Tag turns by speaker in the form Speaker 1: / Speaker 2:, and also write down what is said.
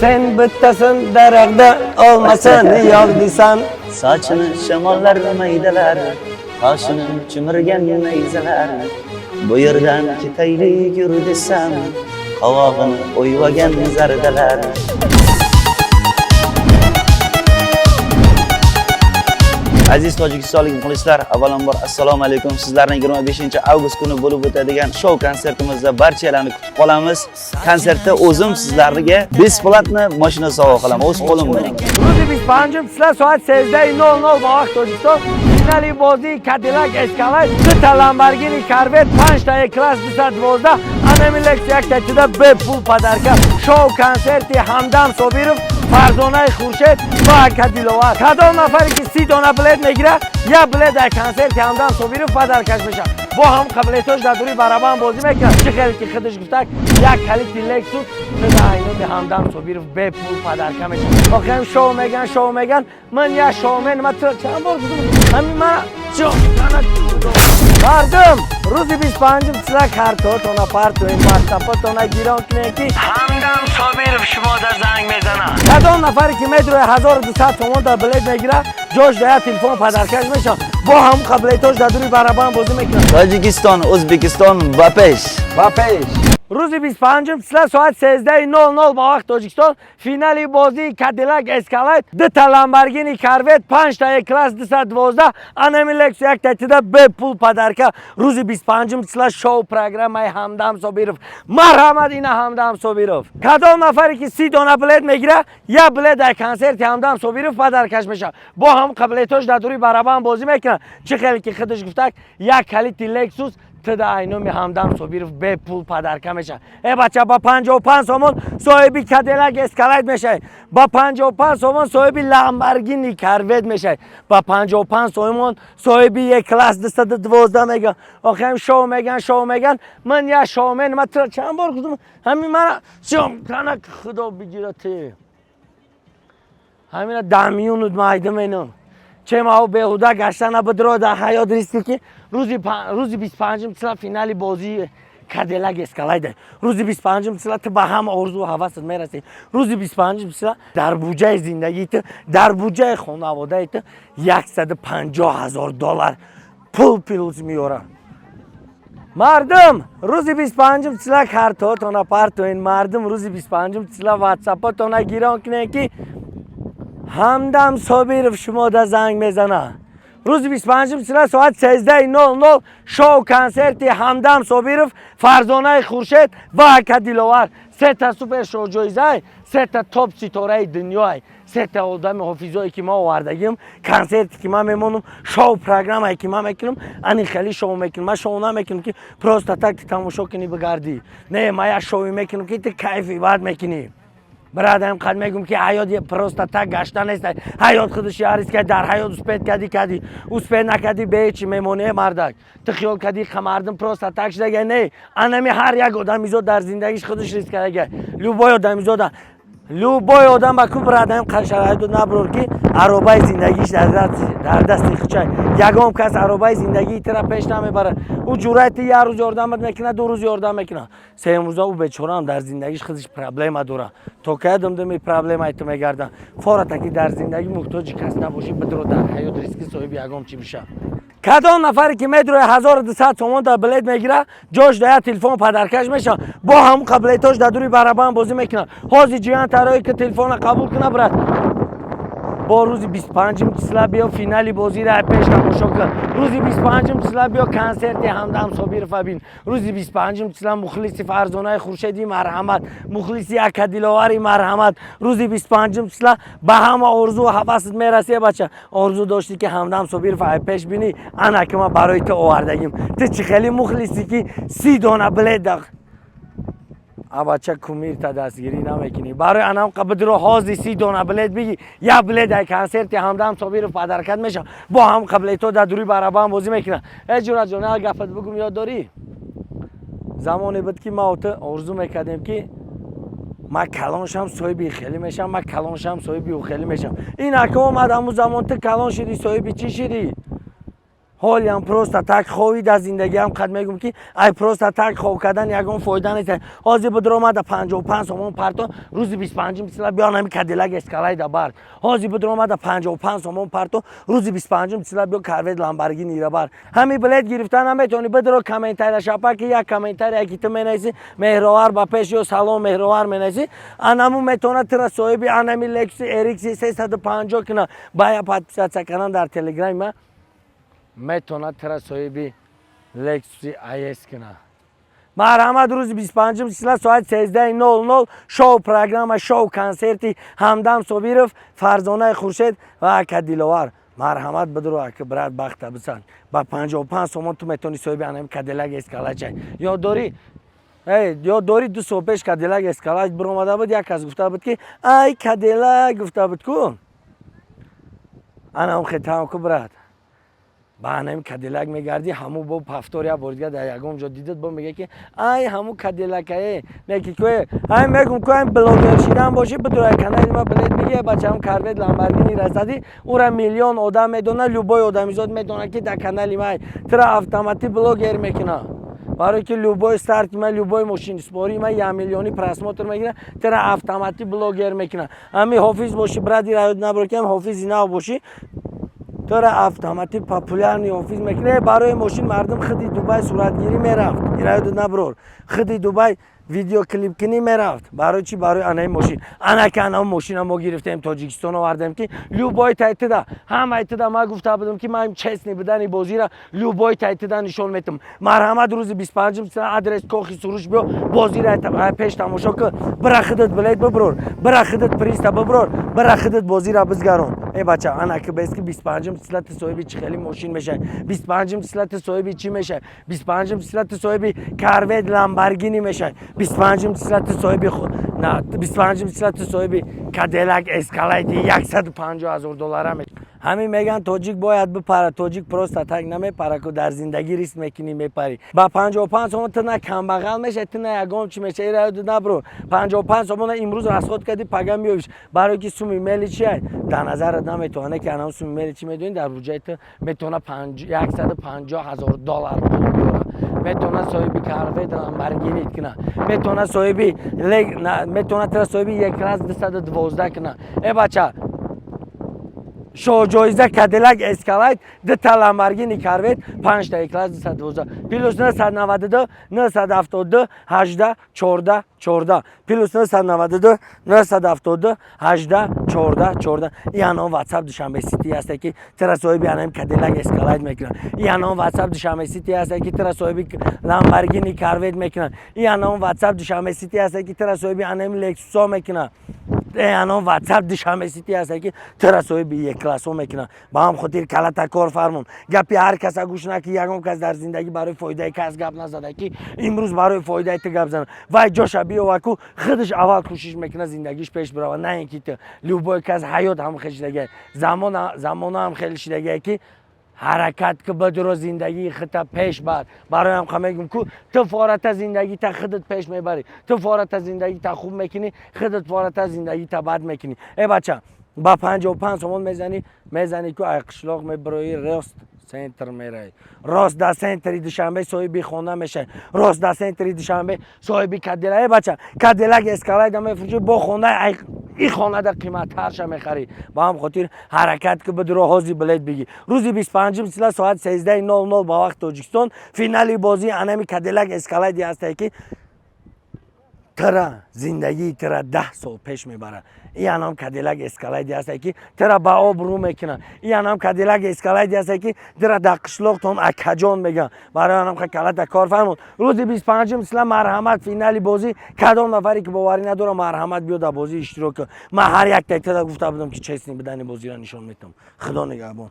Speaker 1: Sen bittasin daraxtda olmasini yo'q desan.
Speaker 2: Sochini shamollar maydalar, qoshini chimirgan nayzalar. Bu yerdan ketaylik yur desam, qovog'ini o'yvagan zardalar. Aziz tojikistonlik muxlislar, avvalambor assalomu alaykum. Sizlarni 25-avgust kuni bo'lib o'tadigan shou konsertimizda barchalarni kutib qolamiz. Konsertda o'zim sizlarga бесплатно mashina sovg'a qilaman o'z qo'lim bilan.
Speaker 1: Рӯзи 25 числа соат 13:00 ба вақт Тоҷикистон финали бозии Кадиллак Эскалейд, дута Ламборгини Корвет, панҷта Е-класс 212, анами Лексус 1.2 бепул подарка. Шоу консерти Ҳамдам Собиров, Фарзонаи Хуршед ва Ака Диловар. Кадом нафаре ки 30 дона билет мегирад, як билет дар консерти Ҳамдам Собиров подаркаш мешавад. Бо ҳам қабилиятош дар дури барабан бозӣ мекунад. Чӣ хеле ки худаш гуфтак, як калити Лексус туда айноми Ҳамдам Собиров бепул подарка мешавад. Охирам шоу меган, шоу меган, ман як шоумен, ма чанд бор гуфтам, ҳамин мана мардум, рӯзи 25 числа картотона партоен, ватсапотона гирон кунед, ки Ҳамдам Собиров шумода занг мезанад. Кадом нафаре ки медрои 1200 сомон дар билет мегирад, ҷош да як телефон подаркаш мешавад. Бо ҳам қабилиятош дар дури барабан бозӣ мекунад.
Speaker 2: Tojikiston, O'zbekiston, ба пеш!
Speaker 1: Ба пеш! Рӯзи 25 числа соат 13:00 ба вақт Тоҷикистон финали бозии Кадиллак Эскалейд, дута Ламборгини Корвет, панҷта Е-класс 212, анами Лексус 1.2 бепул подарка. Рӯзи 25 числа шоу программаи Ҳамдам Собиров. Марҳамат, ина Ҳамдам Собиров. Кадом нафаре ки 30 дона билет мегирад, як билет дар консерти Ҳамдам Собиров подаркаш мешавад. Бо ҳам қабилиятош дар дури барабан бозӣ мекунад. Чӣ хеле ки худаш гуфтак, як калити Лексус туда айноми Ҳамдам Собиров бепул подарка мешавад. Э бача, ба 55 сомон соҳиби Кадиллак Эскалейд мешавед, ба 55 сомон соҳиби Ламборгини Корвет мешавед, ба 55 сомон соҳиби Е-класс 212 меган. Охирам шоу меган, шоу меган, ман як шоумен, ма чанд бор гуфтам, ҳамин мана канак худо бигира ти ҳамина дамиюнуд майда менам. Чемао беҳуда гаштана бидро дар ҳаёт риски, ки рӯзи 25 числа финали бозии Кадиллак Эскалейда. Рӯзи 25 числа ту ба ҳама орзу ҳавасат мерасӣ. Рӯзи 25 числа дар буҷаи зиндагии ту, дар буҷаи хонаводаи ту 150 000 доллар пул плюс меёрад. Мардум, рӯзи 25 числа картотона партоен. Мардум, рӯзи 25 числа ватсапотона гирон кунед, ки Ҳамдам Собиров шумода занг мезанад. Рӯзи 25 числа соат 13:00 шоу консерти Ҳамдам Собиров, Фарзонаи Хуршед ва Ака Диловар. Сета супер шоуҷоизай, сета топ ситораи дунёай, сета одами ҳофизое ки ма овардагим. Консерте ки ман мемонам, шоу программае ки ман мекунам, ани хеле шоу мекунам. Ман шоу намекунам, ки просто так ти тамошо кунӣ, бигардӣ. Не, ман як шоуе мекунам, ки ти кайфи бад мекунӣ. Бирадарам, қад мегӯм, ки ҳаёт просто так гашта нест. Ҳаёт худаш ярис ка. Дар ҳаёт успеть кардӣ, кардӣ, успеть накардӣ, беҳечи мемонӣ. Мардак, ту хиёл кардӣ мардум просто так шудага? Не, анами ҳар як одамизод дар зиндагиш худаш риск кардага. Любой одамизода, любой одам ба ку, бирадарам, шароиту наброр, ки аробаи зиндагиш дар дасти хучай. Ягон кас аробаи зиндагии тира пеш намебарад. Ӯ ҷуръати ти як рӯз ёрдамат мекунад, 2 рӯз ёрдам мекунад, сеюм рӯза ӯ бечораам дар зиндагиш худаш проблема дорад. То кая думдуми проблемаи ту мегардад? Фората ки дар зиндагӣ муҳтоҷи кас набошӣ, бидро дар ҳаёт риски, соҳиби ягон чӣ биша. Кадом нафаре ки медрои 1200 сомон дар билет мегирад, ҷош да як телефон подаркаш мешавад. Бо ҳамун қабилиятош дар дури барабан бозӣ мекунад. Ҳозир ҷиян тарое ки телефона қабул кунад, брат, бо рӯзи 25 числа биё, финали бозиро пеш тамошо кун. Рӯзи 25 числа биё, консерти Ҳамдам Собирова бин. Рӯзи 25 числа, мухлиси Фарзонаи Хуршеди, марҳамат, мухлиси Ака Диловари, марҳамат. Рӯзи 25 числа ба ҳама орзу ҳавасат мерасӣ. Бача, орзу доштӣ, ки Ҳамдам Собиров пеш бинӣ, ана ки ма барои ту овардагим. Ту чӣ хеле мухлисӣ, ки 30 дона билет абача кумирта дастгирӣ намекунӣ. Барои анам бидро, ҳозир 30 дона билет биги, як билет дар консерти Ҳамдам Собиров подаркат мешавад. Бо ҳам қабилиятҳо дар дури барабан бозӣ мекунад. Э ҷураҷон, як гапат бигум, ёд дорӣ, замоне буд, ки ма ту орзу мекардем, ки ман калон шам, соҳиби хеле мешавам, ман калон шам, соҳиби ӯ хеле мешавам. Ин ака омад, ҳамун замон ту калон шидӣ, соҳиби чӣ шидӣ? Ҳолиам просто так хоҳӣ дар зиндагиам қад мегӯм, ки ай просто так хов кардан ягон фоида нест. Ҳозир бидуромада 55 сомон парто, рӯзи 25-ум числа биё, нами Кадилак Эскалайда бар. Ҳозир бидуромада 55 сомон парто, рӯзи 25-ум числа биё, Корвет, Ламборгинира бар. Ҳами билет гирифта наметавонӣ, бидуро комментария шапа, ки як комментария ки ту менависӣ, «Меҳровар ба пеш» ё «Салом, Меҳровар» менависӣ, анаму метавонад тура соҳиби анами Лексуси RX 350 куна. Бая подписаться кардан дар Телеграми ма метавонад тура соҳиби Лексуси IS куна. Марҳамат, рӯзи 25 числа соати 13:00 шоу программа, шоу консерти Ҳамдам Собиров, Фарзонаи Хуршед ва ака Диловар. Марҳамат, бидуро, ака, брат, бахта бисан. Ба 55 сомон ту метавонӣ соҳиби анами Кадилак Эскалайд шавӣ. Ёд дорӣ, ёд дорӣ, 2 сол пеш Кадилак Эскалайд биромада буд, як кас гуфта буд, ки ай Кадилак гуфта буд ку. Анам хетам ку, брат, ба анами Кадилак мегардӣ, ҳамун бо повтор як бор дига дар ягон ҷо дидад, бо мега, ки ай ҳамун Кадилакае неки ку. Ай мегум ку, ай блогер шидан бошӣ, бидура канали ма билет биге, бачаам, Корвет, Ламборгини расадӣ, ура миллион одам медона, любой одамизод медона, ки дар канали май тура автоматӣ блогер мекуна, барое ки любой старти ма, любой мошинспори ма 1 миллиони просмотр мегира, тура автоматӣ блогер мекуна. Ҳами ҳофиз бошӣ, бради, раёд набро, ки ҳофизи нав бошӣ, тура автоматӣ популярный ҳофиз мекунад. Барои мошин мардум худи Дубай суратгирӣ мерафт, ираёду наброр, худи Дубай видеоклипкунӣ мерафт. Барои чӣ? Барои анаи мошин. Анаки ана мошина мо гирифтем, Тоҷикистон овардем, ки любой тайтида, ҳамаи тида ман гуфта будам, ки ман честный будани бозира любой тайтида нишон метам. Марҳамат, рӯзи 25-ум, адрес Кохи Суруш, биё, бозира пеш тамошо ку, бира худат билет биброр, бира худат приста биброр, бира худат бозира бизгарон. Э бача, анаки бес, ки 25-ум числа ту соҳиби чӣ хели мошин мешавӣ, 25-ум числа ту соҳиби чӣ мешавӣ, 25-ум числа ту соҳиби Корвет, Ламборгини мешавӣ, 25-ум числа ту соҳиби, на, 25-ум числа ту соҳиби Кадилак Эскалайди 150 000 доллара мешавӣ. Ҳамин меган, тоҷик бояд бипара. Тоҷик просто так намепара ку, дар зиндагӣ риск мекунӣ, мепарӣ. Ба 55 сомон ту на камбағал мешавӣ, ту на ягон чӣ мешавӣ, ираёду набро. 55 сомона имрӯз расход кардӣ, пага меёбиш, барое ки суми мели чи дар назарат наметавона, ки анам суми мели чӣ медонӣ, дар буҷаи ту метавона 150 000 доллар пул биёра, метавона соҳиби Корвет, Ламборгинит куна, метавона соҳиби, метавона тура соҳиби Е-класс 212 куна. Э бача, шоҳҷоиза Кадилак Эскалайт, дута Ламборгини Корвет, панҷта Е-класс 212. +992 972 18 14 14, +992 972 18 14 14. И анон Ватсап Душанбе Сити ҳасте, ки тира соҳиби анами Кадилак Эскалайт мекунад. И анон Ватсап Душанбе Сити ҳасте, ки тира соҳиби Ламборгини Корвет мекунад. И анон Ватсап Душанбе Сити ҳасте, ки тира соҳиби анами Лексусо мекунад. Анон Ватсап Душанбе Сити ҳасте, ки тира соҳиби Е-классҳо мекунад. Ба ҳам хотир калата кор фармон, гапи ҳар каса гӯш наки. Ягон кас дар зиндагӣ барои фоидаи кас гап назада, ки имрӯз барои фоидаи ту гап зана. Вай ҷоша биёва ку, худаш аввал кӯшиш мекунад зиндагиш пеш бирава, на ин ки ту. Любой кас ҳаёт ҳам хел шидагия, замона ҳам хеле шидагия, ки ҳаракат ки, бидуро, зиндагии худта пеш бар. Барои ҳам мегӯм ку, ту фората зиндагита худат пеш мебарӣ, ту фората зиндагита хуб мекунӣ, худат фората зиндагита бад мекунӣ. Э бача, ба 55 сомон мезанӣ, мезанӣ ку, ай қишлоқ мебироӣ, рост центр меравӣ, рост дар центри Душанбе соҳиби хона мешавӣ, рост дар центри Душанбе соҳиби Кадилак. Э бача, Кадилак Эскалайда мефурӯшӣ, бо хона и хонада қиматтарша мехарӣ. Ба ҳам хотир ҳаракат ки, бидуро, ҳозир билет бигӣ. Рӯзи 25-ум числа соати 13:00 ба вақти Тоҷикистон финали бозии анами Кадилак Эскалайди ҳастае, ки тира зиндагии тира 10 сол пеш мебарад. И анам Кадилак Эскалайди ҳастае, ки тира ба об рӯ мекунад. И анам Кадилак Эскалайди ҳастае, ки тира дар қишлоқтон акаҷон мегӯянд. Барои анам калата кор фармуд. Рӯзи 25-ум числа, марҳамат, финали бозӣ. Кадом нафаре ки боварӣ надорам, марҳамат, биё, дар бозӣ иштирок кун. Ман ҳар як тайтада гуфта будам, ки честный будани бозиро нишон метавам. Худо нигаҳбон.